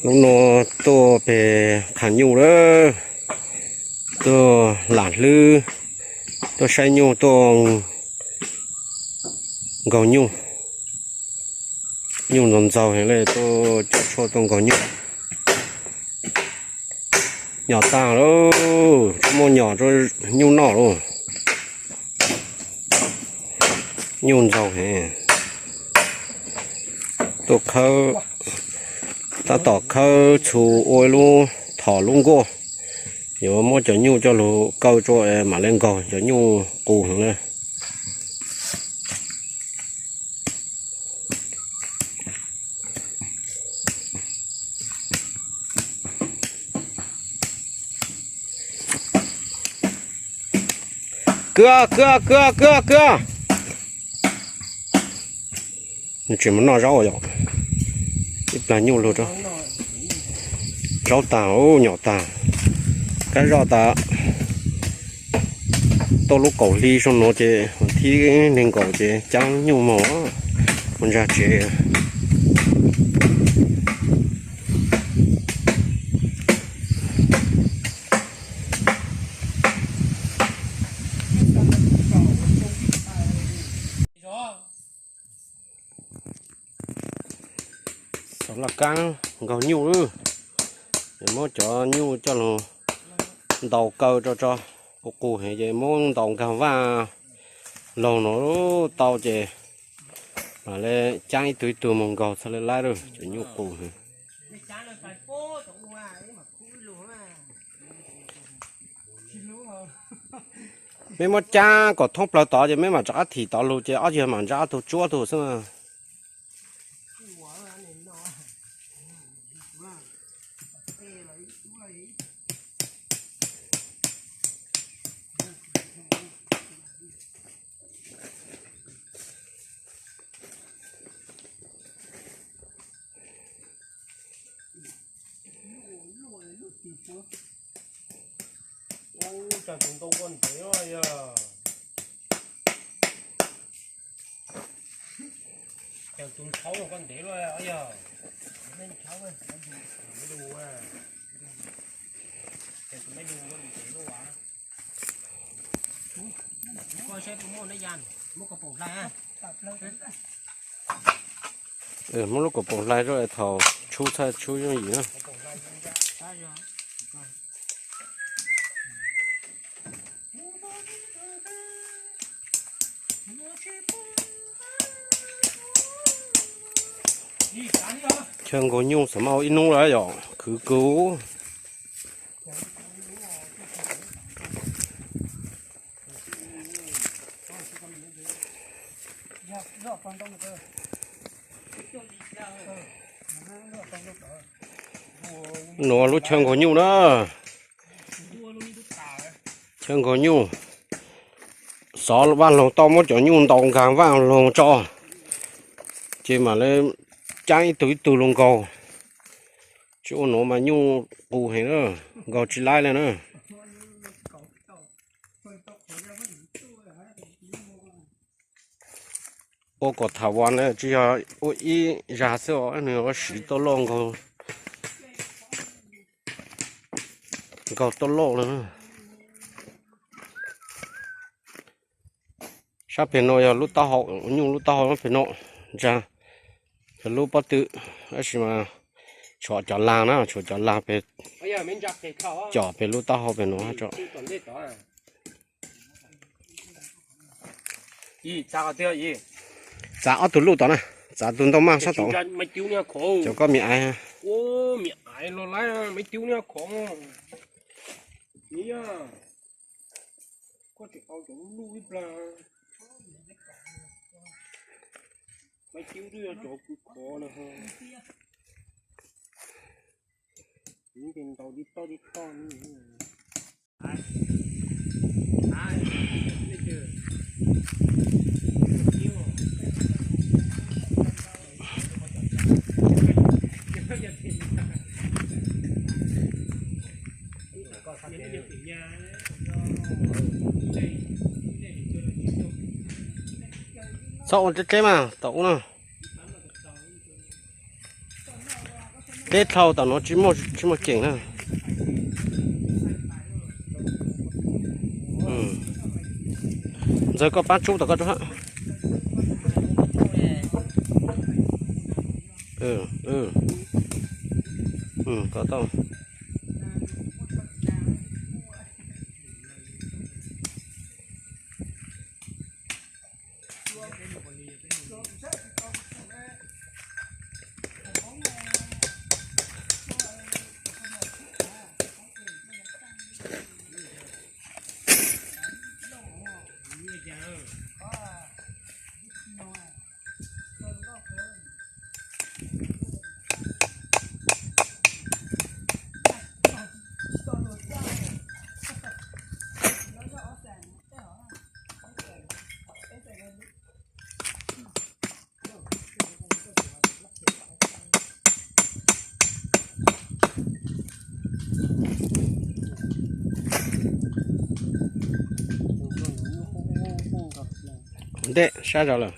Hnub no tuaj pem qham nyuj lawm, tuaj lam hlwb, tuaj saib nyuj, tuaj nkaug nyuj. Nyuj ntxaug ntxaug heev li, tuaj coj tshuaj tuaj nkaug nyuj. Nyom tag lauj, tsis muaj nyom rau nyuj noj lauj. Nyuj ntxaug heev. Tuaj khawb, tab tom khawb txhua ua ib lub thom lub nkuaj, yuav muab cov nyuj coj lug kaw rua mam li nkaug, cov nyuj qus heev li. Kwv, kwv, kwv, kwv, kwv. Nws tseem mus noj zaub yom. Ib plag nyuj lug rau. Zaub tag, nyom tag. Kab zoj tas. Tau lub kaum hli zoo nuav ces thib neeg nkaum ces caab nyuj moog, moog ntsag tsev. Xov laj kaab nkaug nyuj lawm, es muab cov nyuj coj lug ntaus kaw rau tso, qus qus heev ces muab ntaus nkaag vaj laug no tau ces mam li caab ib tug ib tug moog nkaug txhaj le laib lawm, cov nyuj qus heev. Meb muab caab kom thoob plawg tod ces meb mam rov qab thim tod lug ces ob yawg mam ntsab tug tsuab tug xwb mas. Ua cas tus ntoo koj ntev luaj yog? Cas tus nthaub koj ntev luaj yog? Cas tus me dug koj ntev luaj as? Koj saib puas muaj nab ya, muab koj poom hlais. Muab lub kaum poom hlais rau thaum tshub txhaj tshub yooj yim na. Chaw nkaug nyuj xav mas ua ib hnub lawm yom, khwv kawg. Nuav lub chaw nkaug nyuj na. Chaw nkaug nyuj, xov vaj loog tau muab cov nyuj ntaus nkaag vaj loog tso, ces mam li caab ib tug ib tug lug nkaug. Tsis ua nuav mas nyuj qus heev na, nkaug tsis laib li na. Ua kom tham vas na tsis yog ua ib zag xwb os, nws ua siv tau loj nkaug, nkaug tau loj lawm. Sab pem no yog lub taub hau, nyuj lub taub hau pem no, ntsa, yog lub pob tw, tab sis mas tshuav cov lag na, tshuav cov lag pem, com pem lub taub hau pem no tso. Txav ob tug luj tod na, txav tus ntoo maj sab tod, cov koj mi aiv. Txhob ua dleb dleb mas tom ub na. Teb dlhau tom no tsis muaj, tsis muaj ceem na. Ntxawg koj pab tsub tom koj rau hab. Koj tau. Ntej sab zog lawm.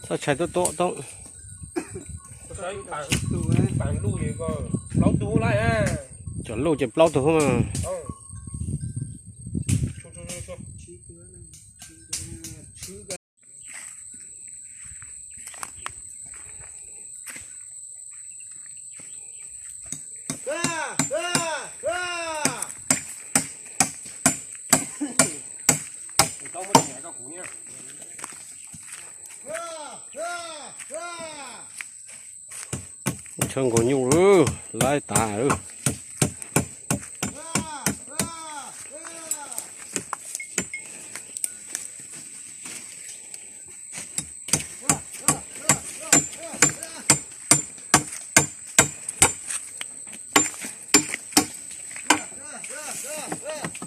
Txhob tshais tuab tuab toob. Cov luj ces plaub tug mas. Chaw nkaus nyuj lawm, laib tas lawm.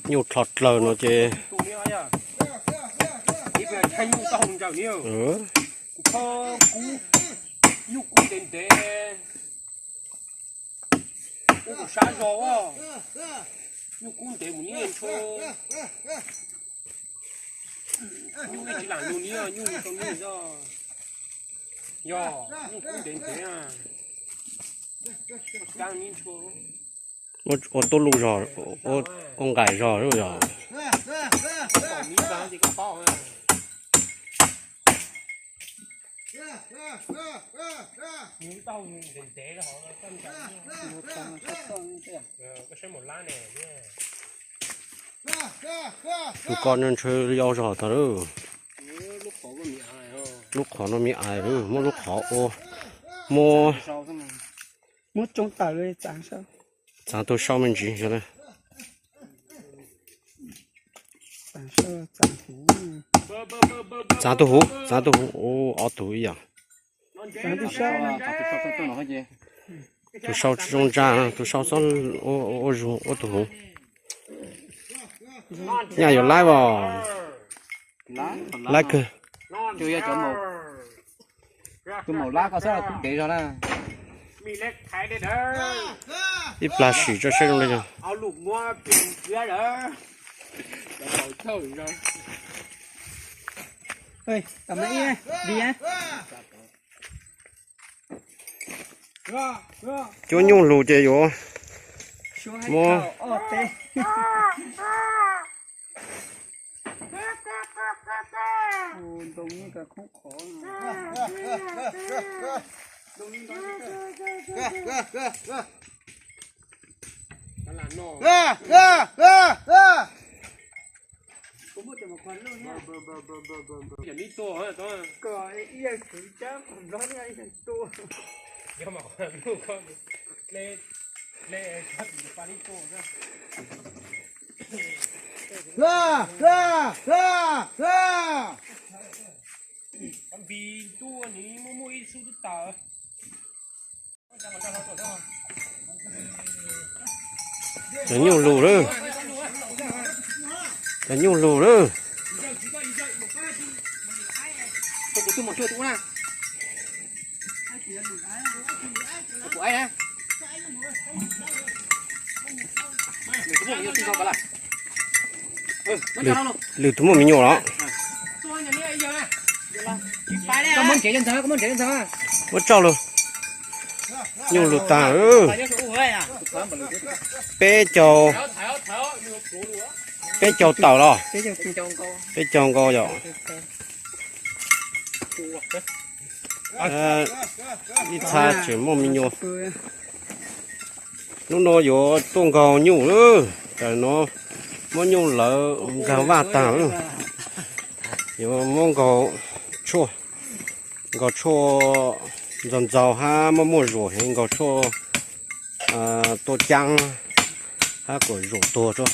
Nyuj dlhau dlawg no ces kuv kho kuv nyuj kub ntev ntev, kuv sab zog os, nyuj kub ntev mus niaj ntsho, nyuj ib tsis lam nyuj niaj, nyuj zoo nyuj zog, yog nyuj kub ntev ntev na, ua tuab luj zog, ua nqaim zog yog. Tus ko ntshaw yau zog tag lawm. Lub qhov no me ais, muab lub qhov ua, muab, muab tsoo tawm, txav tus sau me ntsis. Txav tus huv, txav tus huv, ob tug ib yam. Tus sau tsis zoo ntsa, tus sau txhob ua zus ua tus huv. Nyaj yuav laib os. Laib kawg. Tus maum lab ko xwb kub ntev zog na. Ib plag sim tso saib zoo li yog. Tam no ib, di cuab nyuj lus ces yuav muab Cov nyuj lus lawm. Cov nyuj lus lawm. Lwm tus muaj me nyuam los. Muab tso lawm. Nyuj lus tag. Peb caug, peb caug tawm los. Peb caug nkaus yom. Ib txha tseem muaj me nyuam. Hnub no yuav tuaj nkaug nyuj lawm, tam no muab nyuj lawv nkag vaj tag lawm. Yuav muab nkaug tshuaj, nkaug tshuaj ntxaug ntxaug hab muaj muaj zuam heev, nkaug tshuaj tua caab hab kuam zuam tuag rua.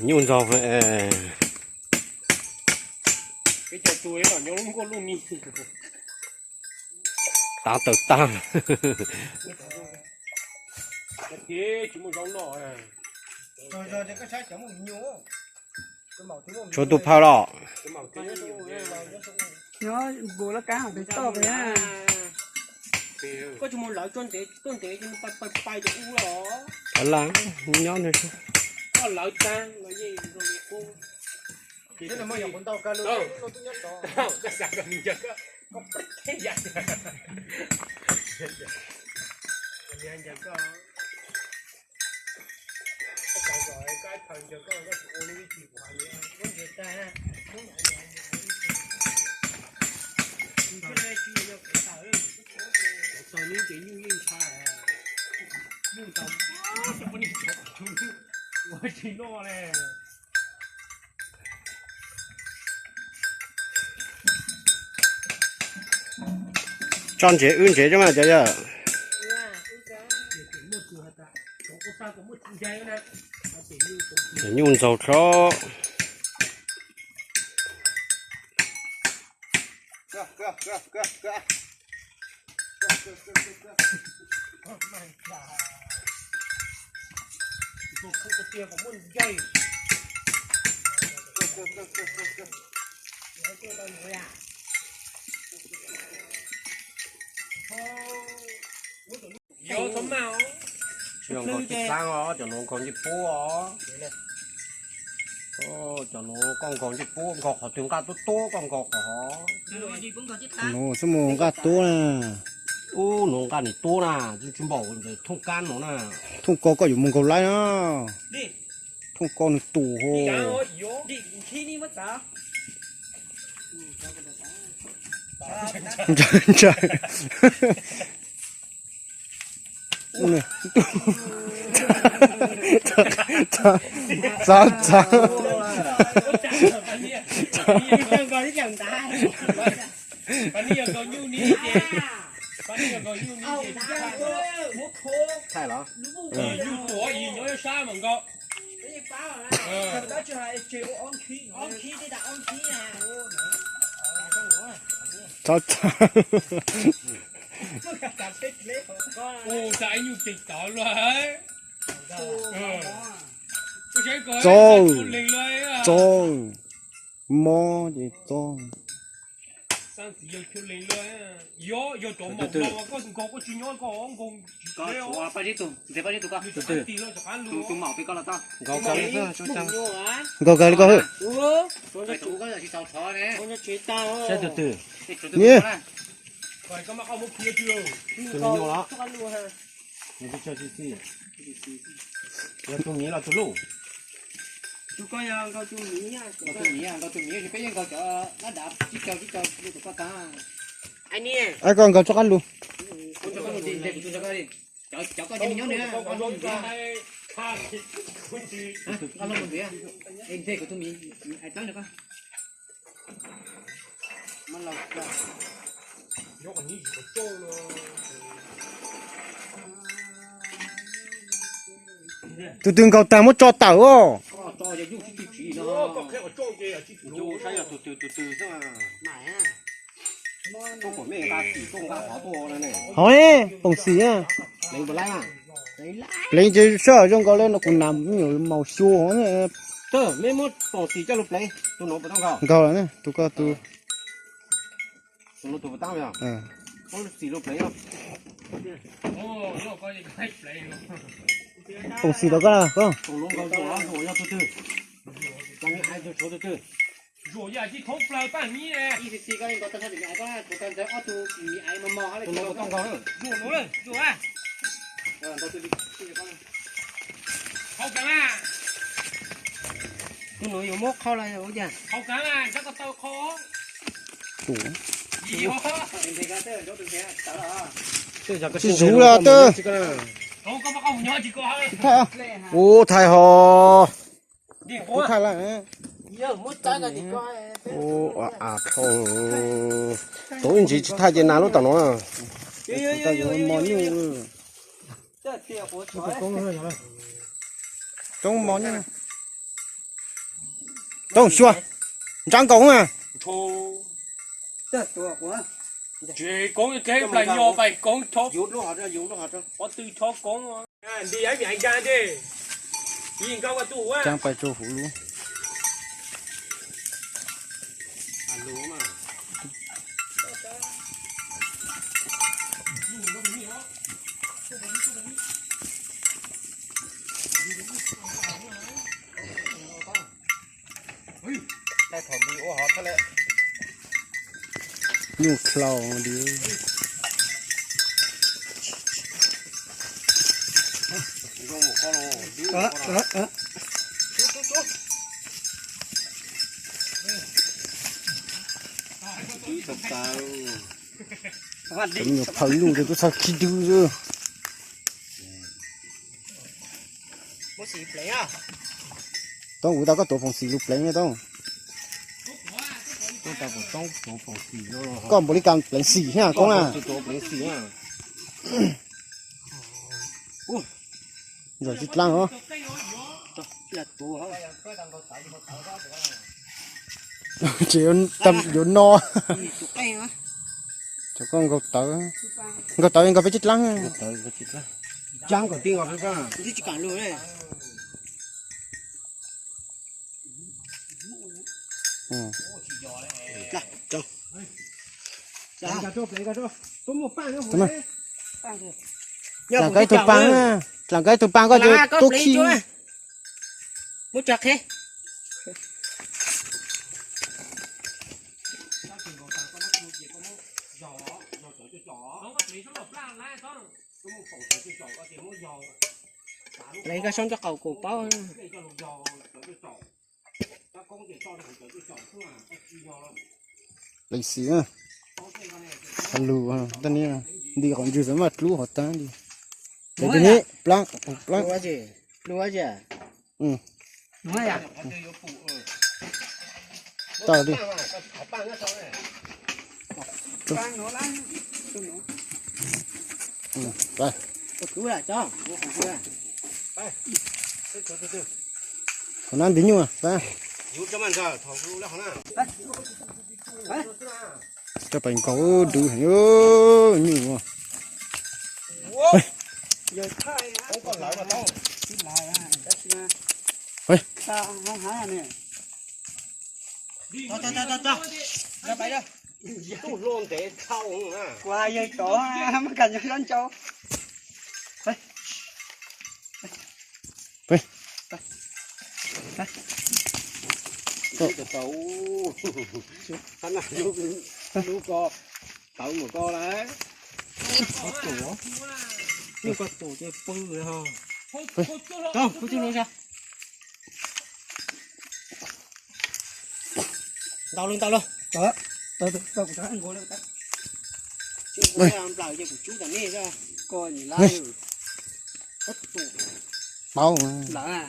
Nyuj ntxaug. Tav tawm tag. Tshuav tus phawj los. Nyob npus laj kab hauv pes toj pes. Nyob Tso ntsev wb ntsev cov mas cov yawg. Nyuj ntxaug tso. Tsis yog nkaug tib txaab os, cov nuav nkaug ncej puab os. Cov nuav koj nkaug ncej puab, nkaug qhov twg nqaj tuab tuab koj nkaug qhov. Nuav xwb mus nqaj tuab na. Ub, nuav nqaj nim tuab na, tsis npaum ntawm thooj kab nuav na. Thooj ko koj yuav mus nkaug laib na. Thooj ko nwg tus ho. Txav txav. Thaij los. Txav txav. Txav, txav, mob ces txav. Yog, yog cov maum no koj nkaug koj tsis nyob koj nkaug. Koj tshuav paj zib tus, ntxias paj zib tus koj. Tus twg? Tus maum pem koj los tau. Nkaug kawg li, nkaug kawg li koj hwj. Saib tus twg? Niam. Tus me nyuam los? Nws twb tsis txi, yog tus miv los tus luj? Tus koj yog nkaug tus miv, nkaug tus miv, nkaug tus miv, peb yeej nkaug cov lab dav tsib caug tsib caug li tus koj tag. Ab, koj nkaug tsob qab lug. Cov koj ces nyob nws, koj lub mus ntxiv, ntxiv kuv tus miv, ais teeb rau koj. Tus twg nkaug tag muab tso tawm os. Hov, poom xim. Pleev ces sab zoo nkaus li no kuv nam me nyuam maus xyua hov. Tawg, meb muab poom xim coj lug pleev, tus no puas tau nkaug? Nkaug lawm, tus koj tus. Poom xim rau koj, koj. Zuam yam tsis thoob plaws paj miv. Zuam no, zuam. Qhau kev mas. Tus no yuav muab qhau los ua cas? Qhau kev mas, txhob ko taw qhau. Tsis zuv los tawg. Ub, thaij ho. Ub, thaij lawm. Ub, a dhau. Tau ib ntsis tsis thaij ces nas lub tom no. Tau mos nyuj. Tau xyuas. Ntsa nkaus na. Tsis koob, plas nyo pais koob, qhov twg chob koob. Nti yav me ais nka dej, ib nka ua tu ua. Caab pais rau huv lub. Nyuj dlhau di. Cov nyuag phaw nyuj ces kuj txhob khib dwb xwb. Toob, kuv tau koj tuav poom xim lug pleev na Toob. Koj npaum li kas pleev xim thiab koob na. Zam tsis dlaab os. Ces yuav no. Cov koj nkaug tawv, nkaug tawv nkaug peb tsib dlaab. Dlaam koj ib tug paag, dlaam koj ib tug paag koj ces tuab khib. Muab tso qheb. Pleev koj soob nraub qaum kuv paub. Pleev xim, lug, nti qhov ntswg xwb mas dlub hov taag li. Tau li. Qhov nab ntiv nyuj. Coj pais nkaug dwb heev nyuj. Tub hluas ntev dhau na. Kuv hais yawg tod, muab kam nco sab ncau. Tau, tau, lub ko tawv mus ko lawm. Lub ko tus ces pw ho. Tau, kuv coj lus sa. Ntau lawm, ntau lawm. Nplaws ces kuv tsub tom nej. Ko nyi lab. Paub. Nplaws.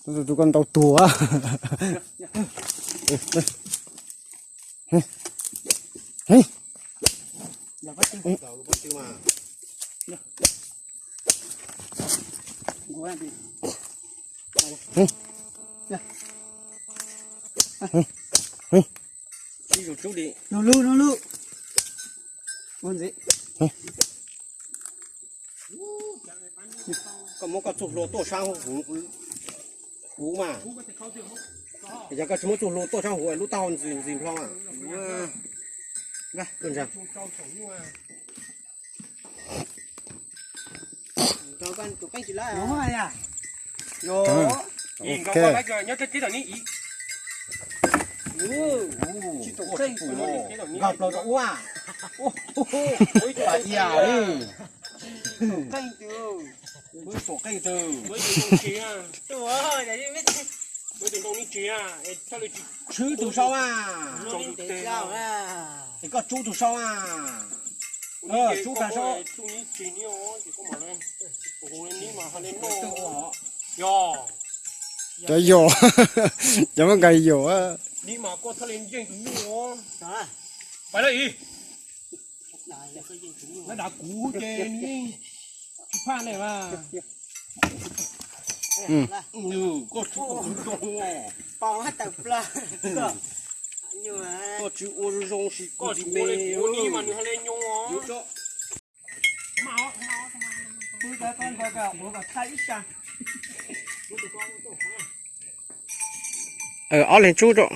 Tus ko ntau tuag. Ib zaug tsub li. Nug lub, nug lub. Ua ntxiv. Koj muab koj txuj hlua tuaj sab huv mas. Yog koj tsis muab txuj hlua tuaj sab huv lub taub hau ntxim ntxim nplho mas. Nkaus koj tus qeej tsis lawm. Nkaus koj nyob tib tom ni. Tsis tus qeej, nkaus plaws rau ua. Ua ib tug qeej twg. Ua ib tug qeej twg. Tshwb tus sau mas. Es koj tsub tus sau mas. Tsub tag sau. Cov yos, cov muab nqa yos. Lawv dav kuv ces nws yeej tsis phaj ne mas. Koj tsub kuv zoo, koj tswv ua zoo zoo sis koj tsis me mas nws ho le nyoos. Ob leeg tsub rau.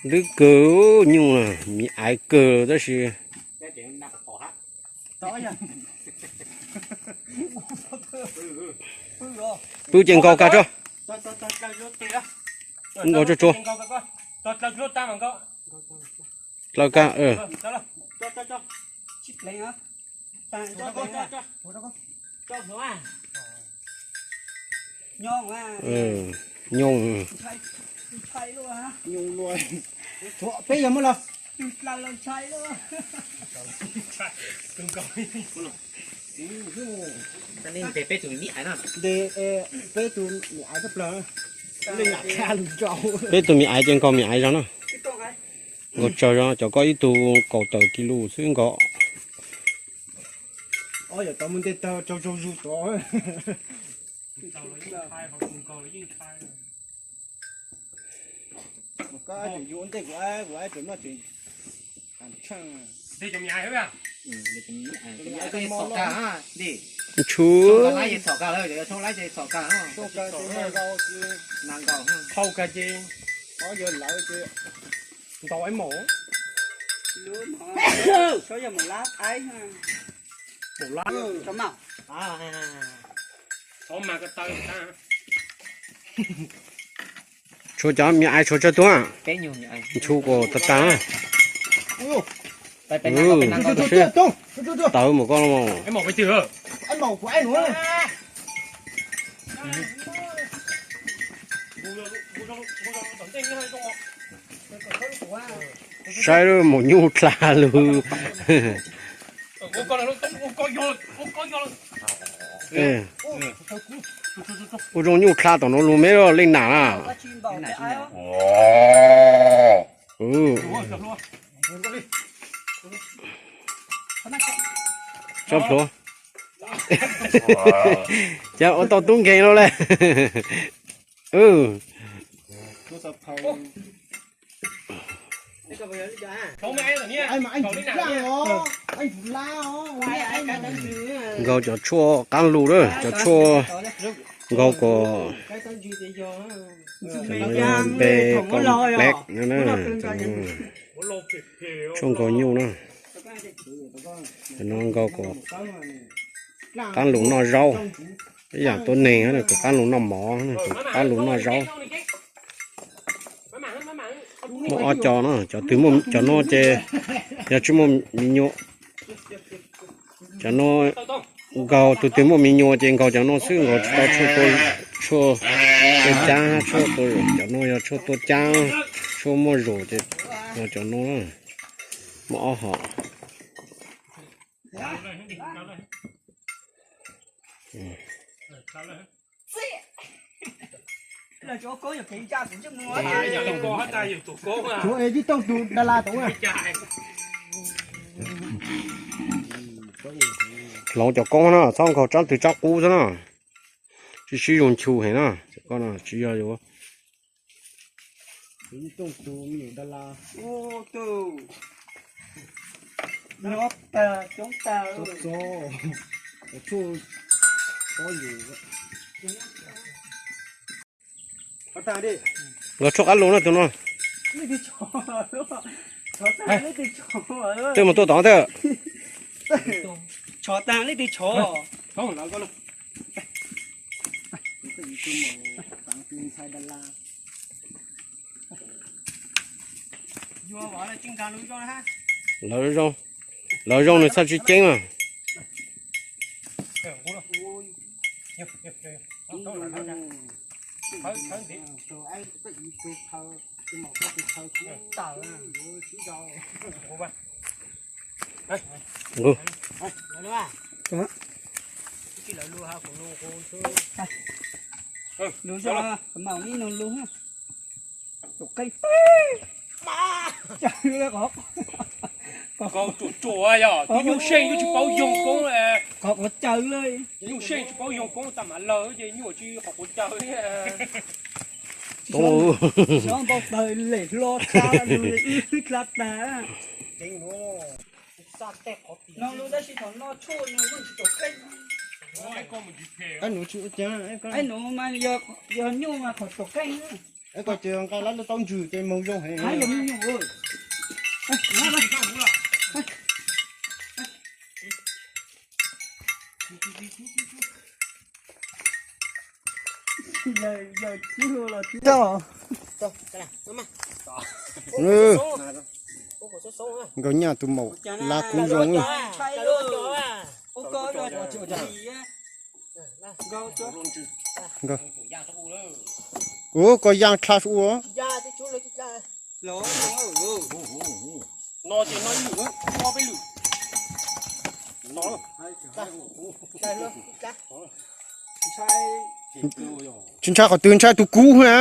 Ntub kawg, nyuj miv aiv kawg tab sis. Pw ces nkaus kag tso. Nkaus tso tso. Dlaws kag. Nyooj. Peb yog muab los. Ntes peb tus mi aiv tag plaws. Peb tus mi aiv ces nkaus mi aiv zog na. Nkaus tsawg zog, cov koj ib tug kaum tawm kis lus xwb nkaus. Ob yam tau muaj ntej tag tsaug tsaug zug tod. Ntshu. Thau kag ces ntaus ib maum. Tshuav cov mi aiv tshuav tsawg tuag. Ntshu kuj tag tag. Tawv mus koj los. Saib lub maum nyuj dlha lug. Ua zoo nyuj dlha tom no lug me leej nam na. Tsob plhuav. Cas ua tau tub nkeeg no le. Nkaug cov tshuaj qab lug na, cov tshuaj nkaug kom npe kom pleb no, tshuaj nkaug nyuj na. Cov no nkaug kom qab lug noj zaub, ib yam tuab neeg kom qab lug noj mov, kom qab lug noj zaub. Muaj ob co no, cov twg muaj cov no ces yog tsis muaj me nyuam. Cov no nkaug, tus twg muaj me nyuam ces nkaug cov no xwb, nkaug tsis tau tshuaj tua, tshuaj tua cab, tshuaj tua, cov no yog tshuaj tua cab, tshuaj muaj zog ces nkaug cov no. Muaj ob hom. Kuv es ib tooj tus da la tod. Hloov cov koob no txhob nkaug tsob twg tsob qub xwb na, sib sib zoo nchu heev na, koj no tsis yog yuav. Nkawd tshuaj qab lug no tus no. Twb mus tuaj tod thiab. Lawv zoo, lawv zoo nws txhaj tsis ceeb mas. Lug zoo, mam ib nug lug. Tus qeej, koj tsuam tsuam yog tus nyuj seej yuav tsis paub yoog koob, qhov quav caws li, nyuj seej tsis paub yoog koob tas mam lawg ces nyuj tsis qhov quav caws li. Npau taws lem hlo tshab, wb dlha tag. No lug tab sis thaum no tshuaj nws muaj tsis tus qeej. Aib nuv mas yog nyuj mas qhov tus qeej. Koj ces nqa lab lub taub ntswg ces moog zoo heev. Yog me nyuam. Nkawd nyaj tus maum lab kuv zoo. Ua koj yaa dlha ua. Tsis ntshai qhov twg, ntshai tus kuv na.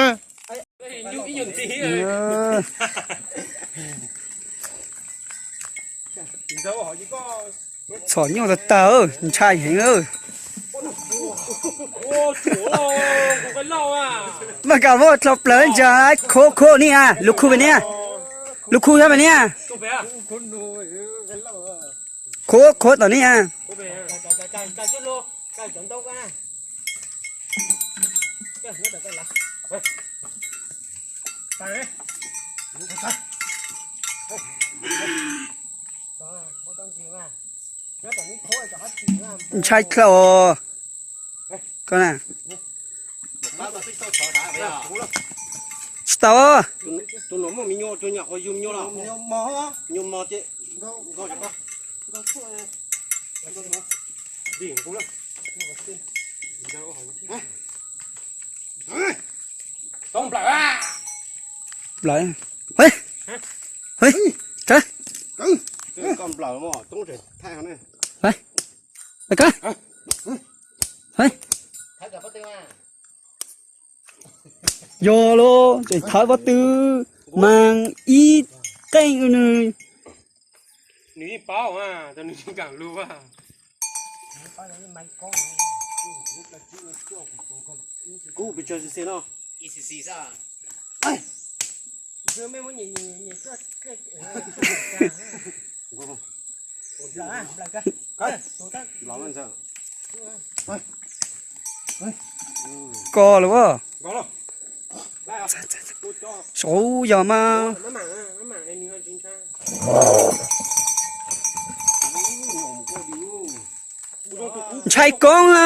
Txhom nyuj tag tag, ntshai heev. Maj kam muab dlhau plaws ntsa, khuv khuv ni, lug khuv pem ni, lug khuv yog pem ni, khuv khuv tom ni. Ntshai dlhau. Koj na. Tsis tau. Nplawm. Yog los, tseem thawb pob tw, mas ib qeej nws. Nws yeej paub, nws yeej kam lug. Kuv pes tsawg cc no? Koj lawm as. Saud yog mas. Ntshai koob a.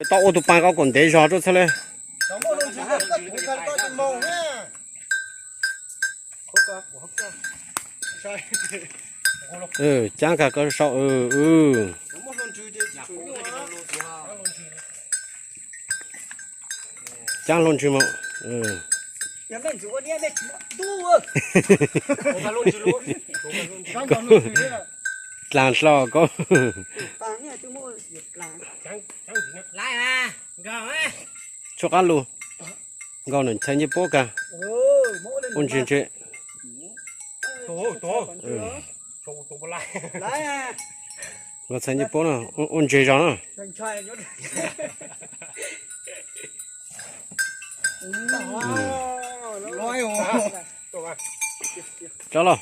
Tau ua tus pas koj kom ntev zog rau txhaj le. Caab kag koj sau. Caab hluas ntswg mas. Dlaag hlo koj. Tshuaj qab lug, nkaus nws txhais ncej puab kag. Ua ntsis ntsis. Nkaus txhais ncej puab na, ua ntsis zog na. Tso los.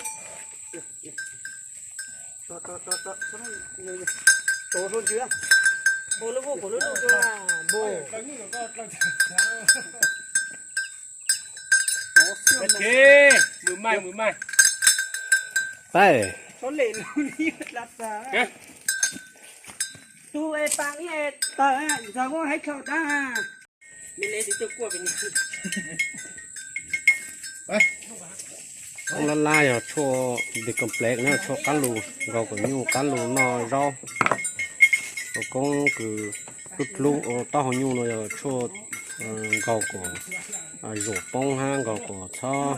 Pab. Lab lab yog tshuaj de complex na, tshuaj qaab lug nkaus kom nyuj qaab lug noj zaub. Ua koob kws dlub dlub taub hau nyuj no yog tshuaj nkaus kom zuam poob hab nkaus kom txhob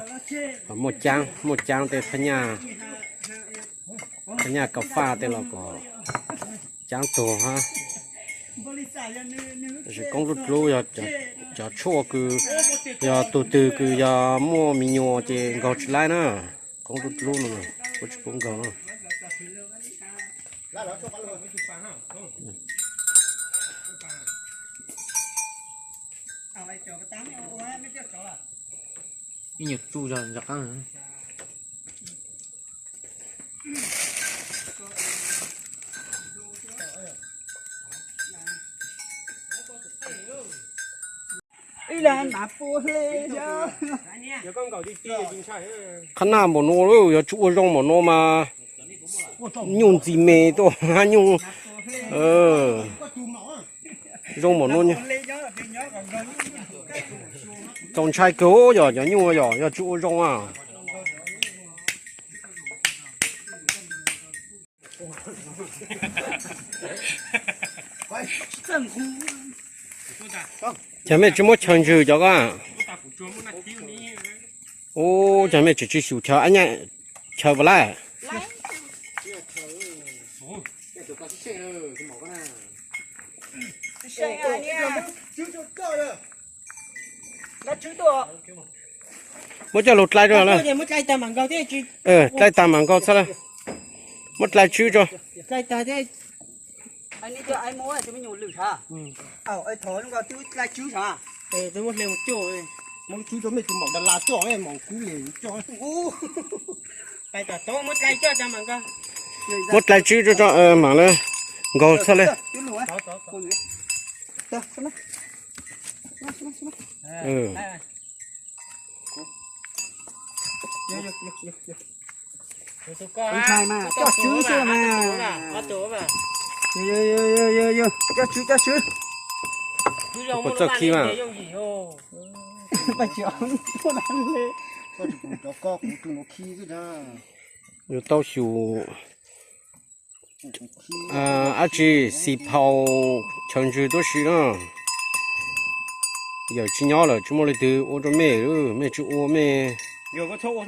muaj caab, muaj caab tej phab nyaj, phab nyaj ka faj tej los kom caab tug hab. Tab sis koob dlub dlub yog cov tshuaj kws yog tug twg kws yog muaj me nyuam ces nkaus tsis laib na. Koob dlub dlub no kuj tsis pub nkaus na. Me nyuam tsu zog nco qab. Qhab naj npaum nuav yog tsi ua zoo npaum nuav mas nyuj ntxi me tuaj hab nyuj. Zoo npaum nuav txaus ntshai kawg yog cov nyuj yog yog tsi ua zoo a. Cas mej tsi muab chaw ntswg cov ko? Ub, cas mej tseem tsi xyum chaw, ab nyaj chaw puas laib? Muab coj lug dlai rau. Dlai tas mam nkaug txhaj le. Muab dlai tswb tso. Muab dlai tswb tso, mam le nkaug txhaj le. Coj tswb xwb mas. Coj tswb, coj tswb. Puas txawj khib mas? Yus tau xyum dab tsi xis phau chaw ntswg tuab si na. Yawm tsis nyob lawm tsis muaj leej twg ua rau mej, mej tsis ua mej Tsis txawj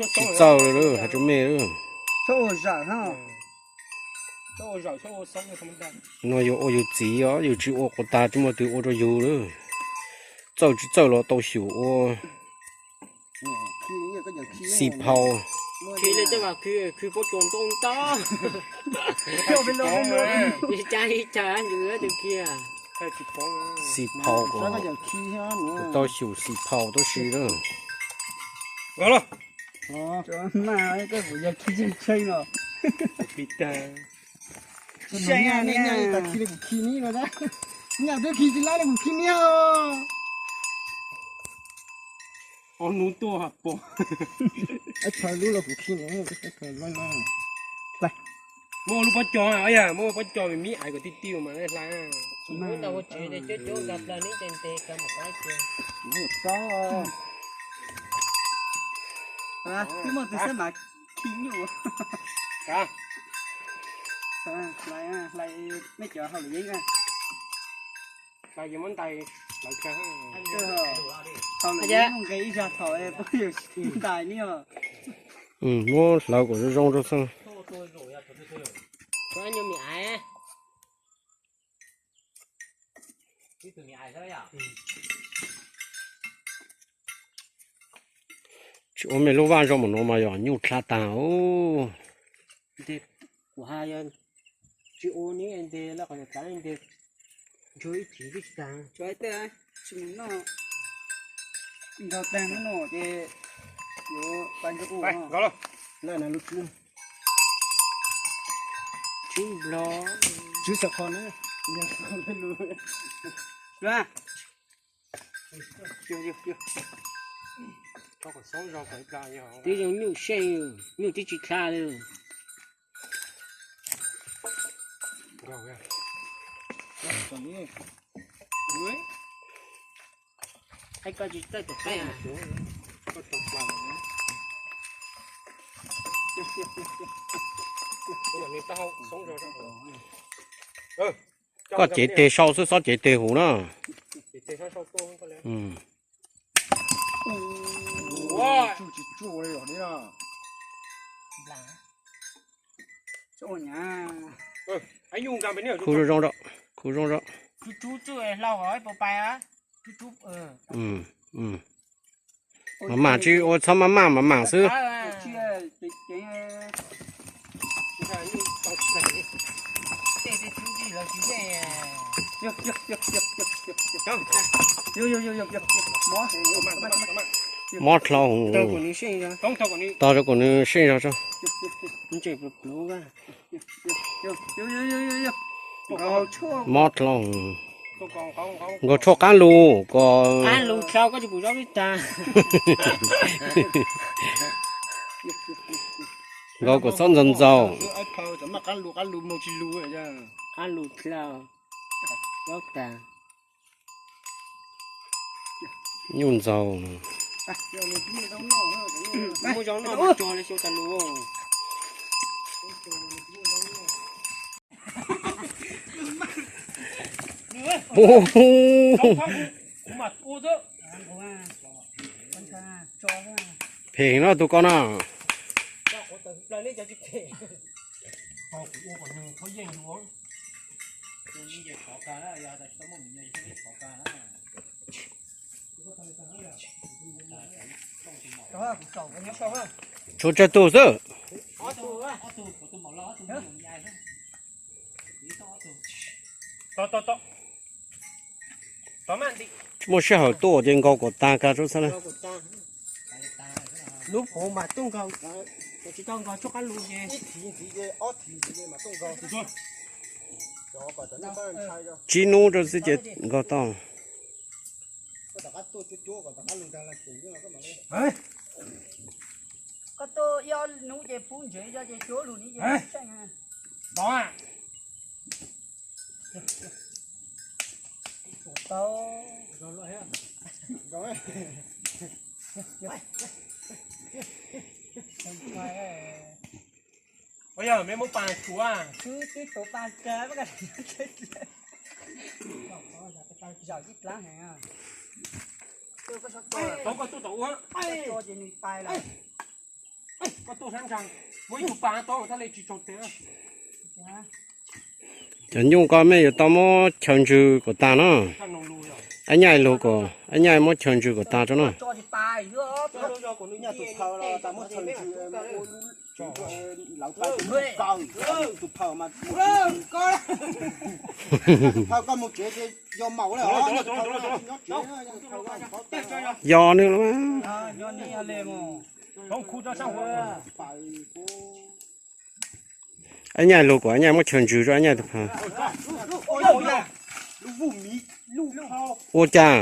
lawm, hais rau mej lawm. No yog ua yus txiv os, yus tsis ua quas tag tsis muaj tus ua rau yus lawm. Txawj tsis txawj los tau xyum ua xi phau. Xi phau, tau xyum xi phau tab sis lawm. Nyaj twb khi tsis laib li kuv khi niab. Ob hnub tuaj pom. Ib txhais lub los kuv khi niab. Muab lub pob cos, muab pob cos mib aiv kom tij tij mas hlais. Twb muaj tus xab mas khi nyuj. Hlais, hlais, nej cov hauj lwm yeeb na. Hlais ces muab ntais hlawv kiag. Hauj lwm yeeb muaj nqe ib zag thaum pab yawg ntais ni os. Muab hlawv kom zoo zoo rau xwb. Tsis ua mej lub vaj zoo mas no mas yog nyuj dlha tag. Kuv hais yog tsis ua ni nteg lawm qhov yog txav nteg, ntsug ib txhis twb tsis tag. Tsis mus noj, nrog tag hnub no ces yuav pais nrog ua. Lawm na lub tswb, tswb nplog, tswb xav qhov na. Twb zoo nyuj seej, nyuj twb tsis dlha li. Koj tsis txawj tus qaib. Koj cev teg sau xwb, txhob cev teg huv na. Khu zoo zoo, khu zoo zoo. Mam mam tsis ua, txhob maj maj, mam mam xwb. Mob dlhau, tog rau kom nws seej zog tso. Mob dlhau, nkaus tshuaj qab lus kom, nkaus kom txhob ntxaus ntxaus. Nyuj ntxaus. Phem no tus ko no. Tshuav tsawg tus xwb. Tsis muaj sij hawm tuaj ces nkaus kom tag kag tso xwb na. Lub poov mas tuaj nkaus, tsis tau nkaus tshuaj qab lus ces tsib hnub rau xwb ces nkaus tau. Koj tuaj ib ob hnub ces pub ntsev tso ces cuab lug ni ces tseej. Tau koj tuaj tom ua, ces nws pais lawm. Cov nyuj ko mej yuav tau muab chaw ntsws kom tag no. Ab nyaj lug kom, ab nyaj muab chaw ntsws kom tag tso no. Yog nws los. Ab nyaj lug kom ab nyaj muab chaw ntsws rau ab nyaj tus pha. Ua cas?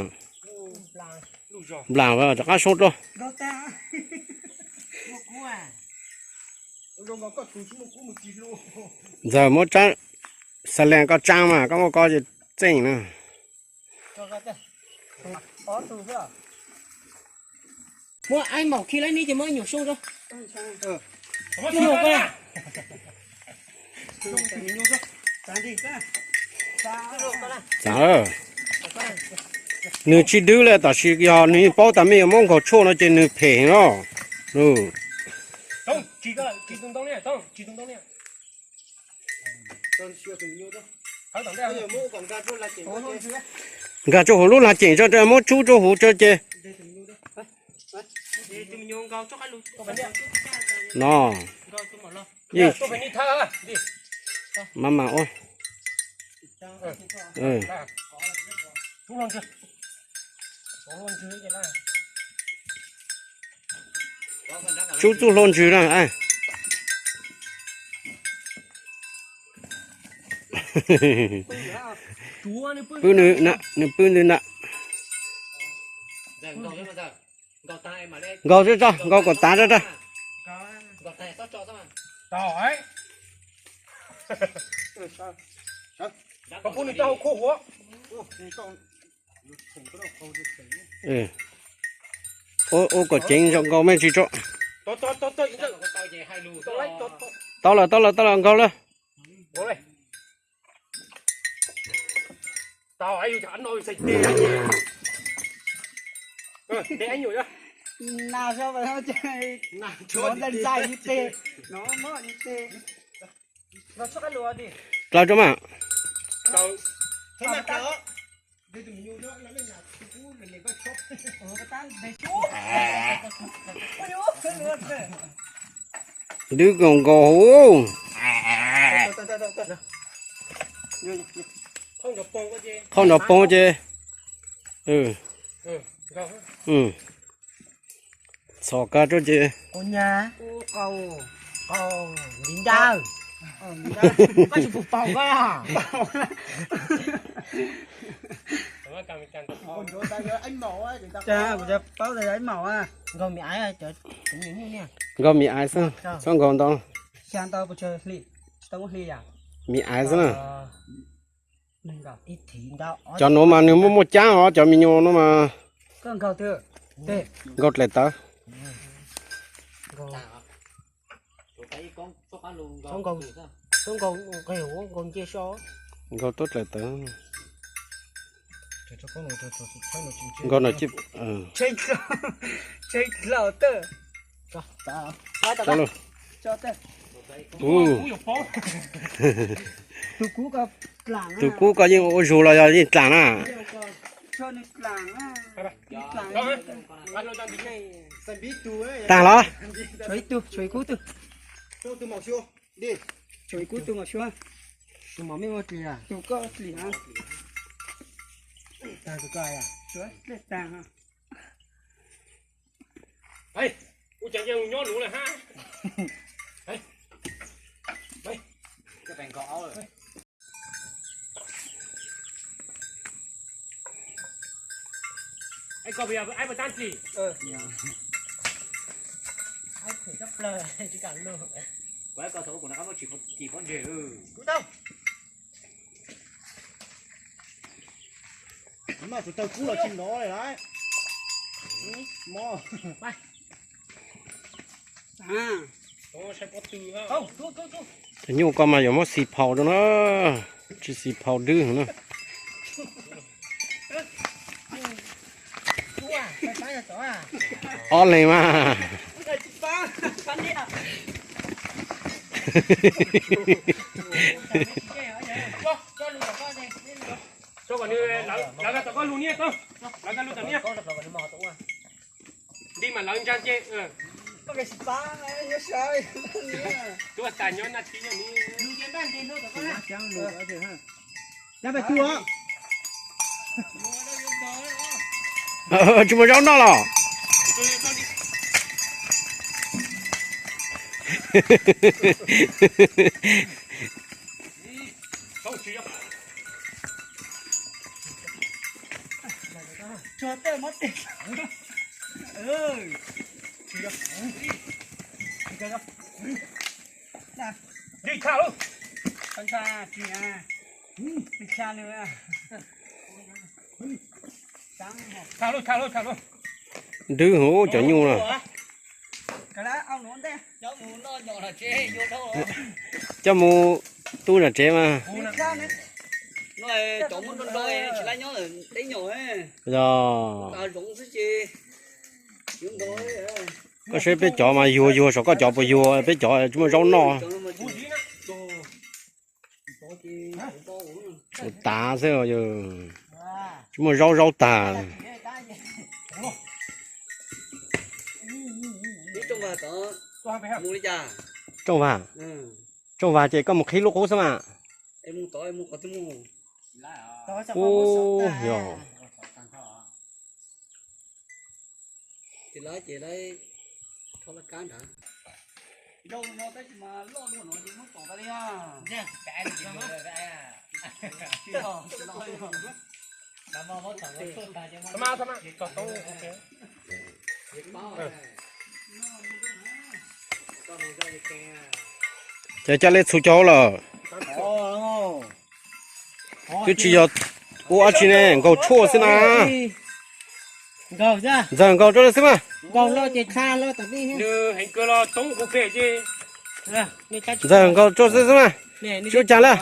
Nplam rov qab soob dua. Ntxawm muab xas lees koj tsaa mas koj muab koj txeej na. Muab aib maum khi lawm ne ces muab nyuam soob rau. Txav, nws tsis dwb li tab sis yog nws paub tas mej yuav muab nkaug tshuaj no ces nws phem no. Nkag rau hauv lub lag ceem tso, muab tsub rau hauv tso ces. No, mas mas ua. Tsub txuj hlua ntsws na. Pw nws, nws pw nws na. Nkaug tso, nkaug kom tav tso. Ua kom ceev zoo nkaus me ntsis tso. Tau lawm, tau lawm, tau lawm, nkaug lawm. Dlaws rau mas. Dwb nkaus nkaus hauv. Qhov nrov poob ces. Txhom kag rau ces. Kuv paub tias ib maum. Nkaug mi aiv xwb, txhob nkaug ntau. Mi aiv xwb na. Cov nuav mas nws muaj muaj caab os, cov me nyuam nuav mas. Nkaug dlaim tawv. Nkaug tuab dlaim tawv. Nkaug no. Tus kub koj yeej ua zug los yog yeej dlaam na? Taag los? Kuv tau. Mas tus tawg kub los tsis nov li lauj. Mob. Cov nyuj ko mas yuav muab xis phaus rau na, tsis xis phaus dwb na. Ob leeg mas. Lawv, lawv tom koj lug niaj, lawv lug tom niaj. Nti mas lawv ntsa nce. Tuaj tas nyob naj tib nyob ni. Tsis muaj zaub noj los? Dwb hwv cov nyuj no. Coj mus tu nram tsev mas. Yog. Koj saib peb cov mas yuag yuag saum koj cov puas yuag, peb cov tsis muaj zaub noj. Ua tas xwb, tsis muaj zaub, zaub tag. Rooj vag, rooj vag ces koj mus qhib lub qub xwb mas. Ub, yog. Ces ca le txhu cov lawm. Twb tsis yog ua dab tsi ne, nkaug tshuaj xwb na. Ntxawg nkaug rau lawm xwb mas. Ntxawg nkaug rau xwb xwb mas. Tsis ua cas lawm.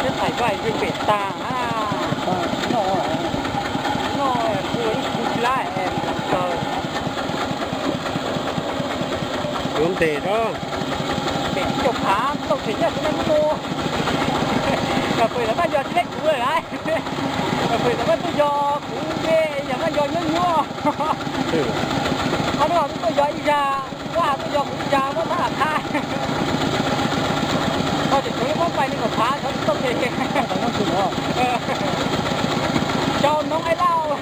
Peb thaij koj yeej pem tag na. Noj ua ib tug lab es kaw. Yuav ntes rau. Ntes tib co phav tau phem nyob tsis muaj. Pem tam maj yog tsis leb kuv lawm. Pem tam maj tuaj yog kuv me, yog maj yog nyuab nyuab. Ob lub tuaj yog ib zag, ob hab tuaj yog kuv ib zag, muab tab hab thab. Koj tseem tshuav lub mob pais li kom phav, cov tsis tau phem. Cov noob Aib Lauj,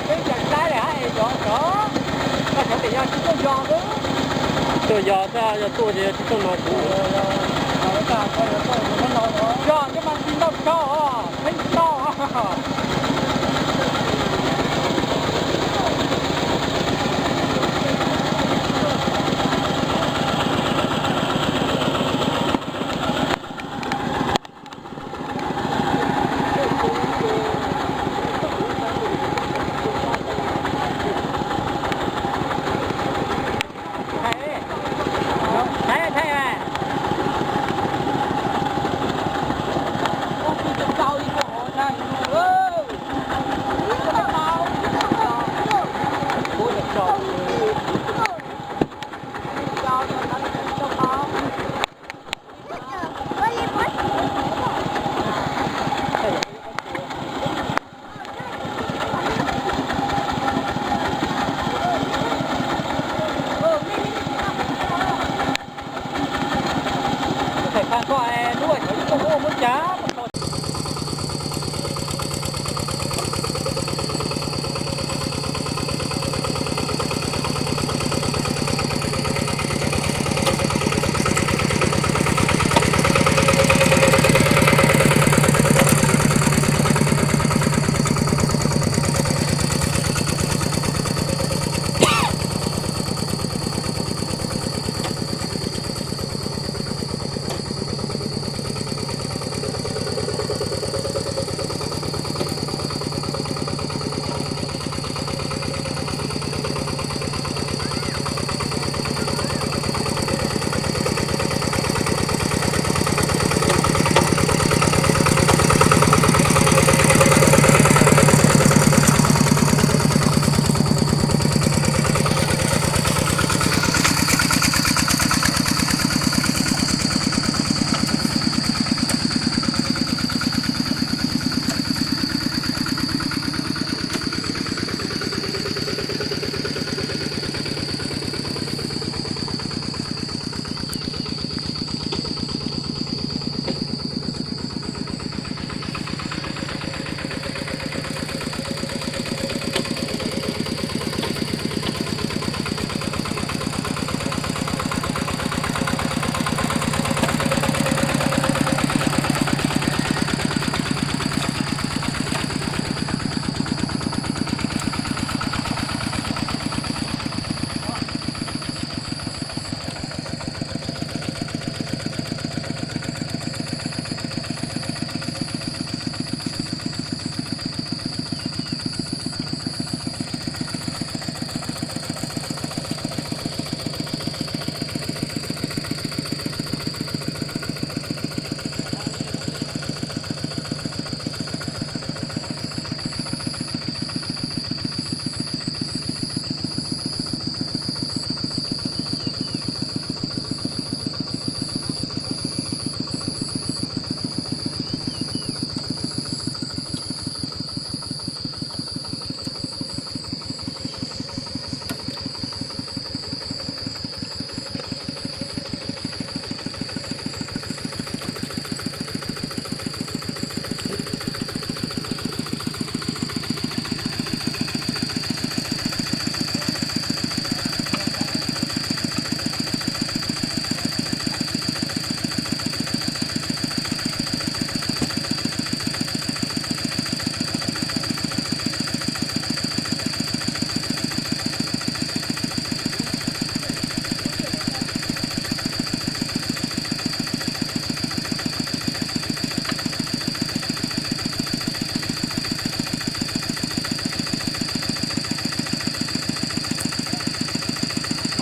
peb cov Aib Tuaj yog, yog tuaj ces tsis tuaj nrog kuv. Yog cov mas tsis nrog tso, pheej tso.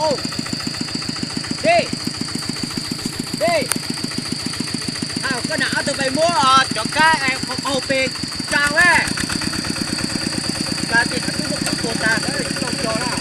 Ub, dej, dej, koj nam ob tug pais muab cov kab qaug pes tsa a. Tsa ces koj twb muab kub tua tag, koj tsis tau tso na.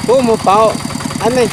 Kuv mus pauv, a me.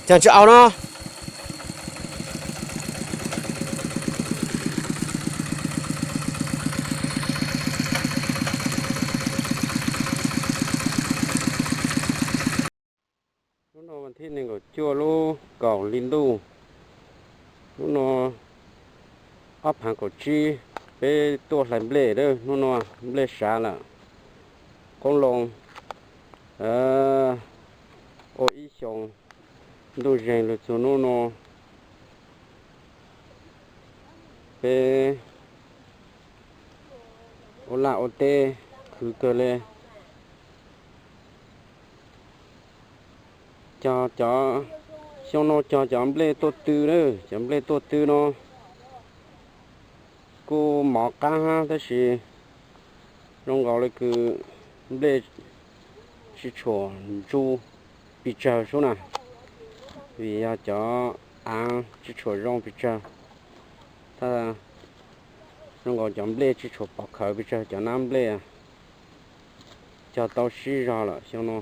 Cas tsis aus no. Hnub no vas thib nees nkaum cuaj lub kaum hli ntuj, hnub no ob phav kaum tsib, peb tuaj hlais nplej. Hnub no nplej sav lawm, qoob loo Ua ib xyoos ntuj zeeg los txog hnub no, peb ua laj ua teb khwv kawg li. Cog cov, xyoo no cog cov nplej tuaj tw na, cov nplej tuaj tw no kuj mov qab hab tab sis zoo nkaus li kws nplej tsis tshuam ntsu pes tsawg sub na, vim yog cov aav tsis tshuam zoo pes tsawg. Tab zoo nkaus cov nplej tsis tshuam pov khawv pes tsawg cov nab nplej, cog tau sib zog lawm xyoo no.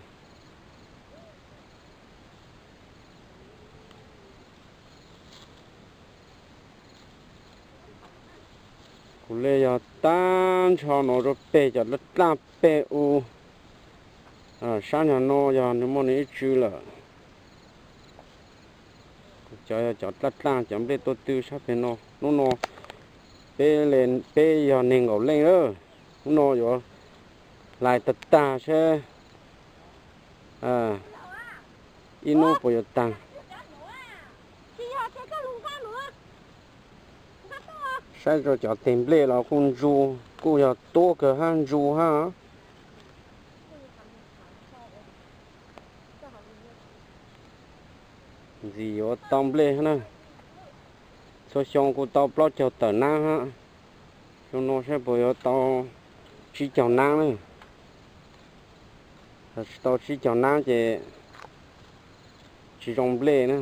Kuv le yog tag nrho no rau peg cov dlaaj dlaaj peg u sab nyog no yog nws muaj nws ib tsw lawm. Kuv cov yog cov dlaaj dlaaj cov nplej tuaj tw sab peg no. Hnub no peb, peb yog neeg nkaum leej lawm. Hnub no yuav hlais tag tag seb ib hnub puas yuav tag. Saib rau cov teg nplej los kuj ntsu, kuj yog tuab kawg hab ntsu hab. Ntxim yuav tau nplej hab na. Txhua xyoo kuj tau plaub caug tawm nab hab. Xyoo no saib puas yuav tau tsib caug nab na. Yog tsis tau tsib caug nab ces tsis zoo nplej na.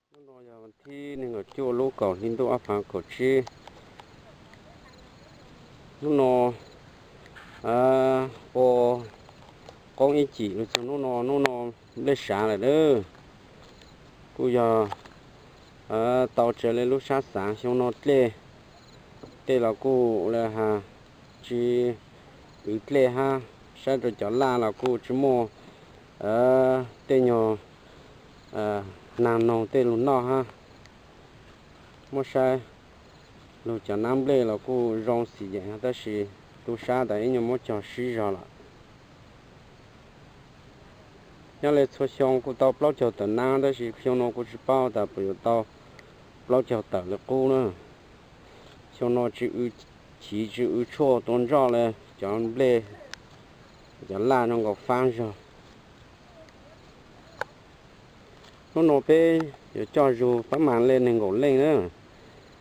Hnub no yog vas thib nees nkaum cuaj lub kaum hli ntuj ob phav kaum tsib. Hnub no ua qoob ib cim los txog hnub no, hnub no nplej sav lawm na. Kuj yog tau tsawg le lub sab xav xyoo no dlej, tej los kuj ua le has tsis wv dlej hab, saib rau cov laj los kuj tsis muaj tej nyuag naag noog tej lug noj hab. Muab saib lug cov nab nplej los kuj zoo xim yeem hab tab sis tub sab tas ib nyuag muab cog sib zog lawm. Nyob li txhua xyoo kuj tau plaub caug tawm nab tab sis xyoo no kuj tsis paub tas puas yuav tau plaub caug tawm li qub na. Xyoo no tsis wv chiv tsis wv tshuaj tua nroj li, cov nplej cov laj zoo nkaus faab zog. Hnub no peb yuav coj zug pab mas le nees nkaum leej na,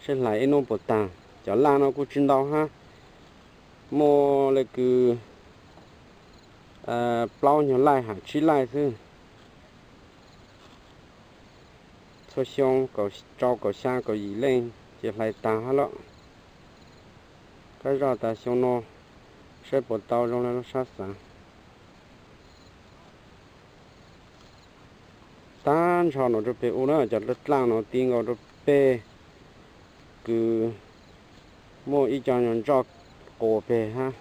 saib hlais ib hnub puas tag. Cov laj no kuj tsis ntau hab, muaj le kws plaub nyuag laij ham tsib laij xwb. Txhua xyoo rau kaum xya kaum yim leej ces hlais tag hab lawm. Qab zoj tas xyoo no saib puas tau zoo le lub sab xav. Tag nrho no rau peg u na, cov dlaaj dlaaj no ti nkaus rau peg kws muaj ib co nyuag ntsoj quas peg hab.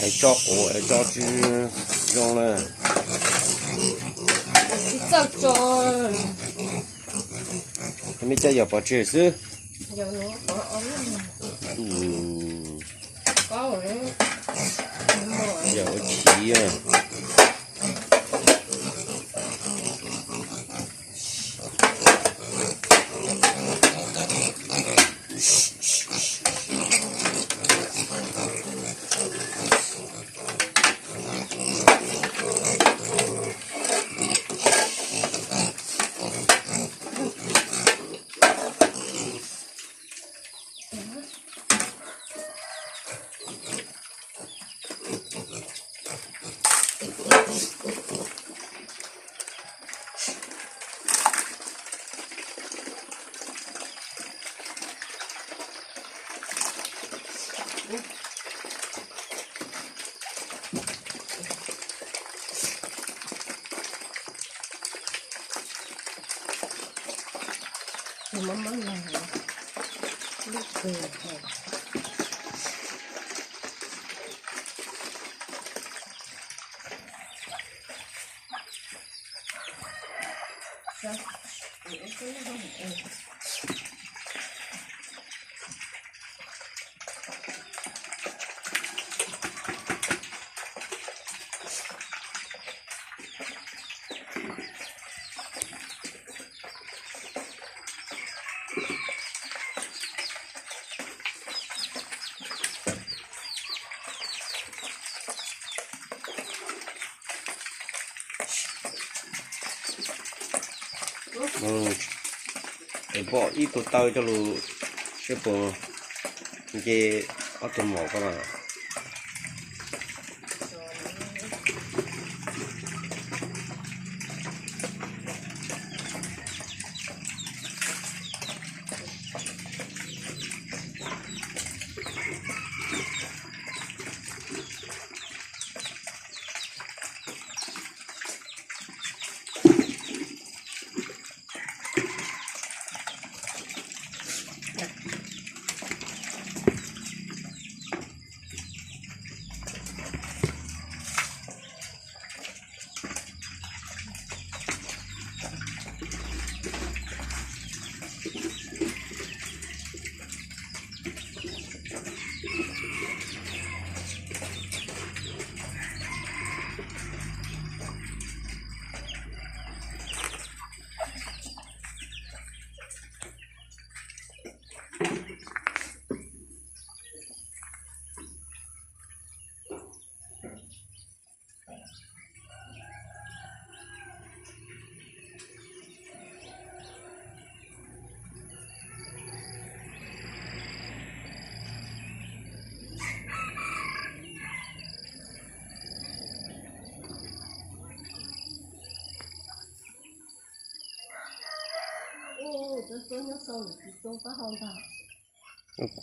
Es tso quav es tso tsis zoo na. Mej coj yog pov tseg xwb. Yog ua chiv. Pom ib tug taw coj lug seb puas nce ob tug mom ko mas.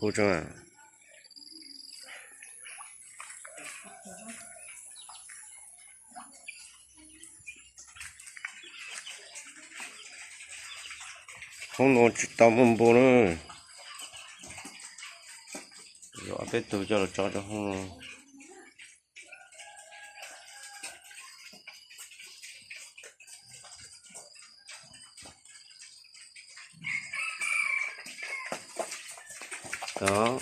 Kuv tso. Hoob no tsis tau muaj npua na. Yuav ob peb tug coj los tso rau hoob no. Tod,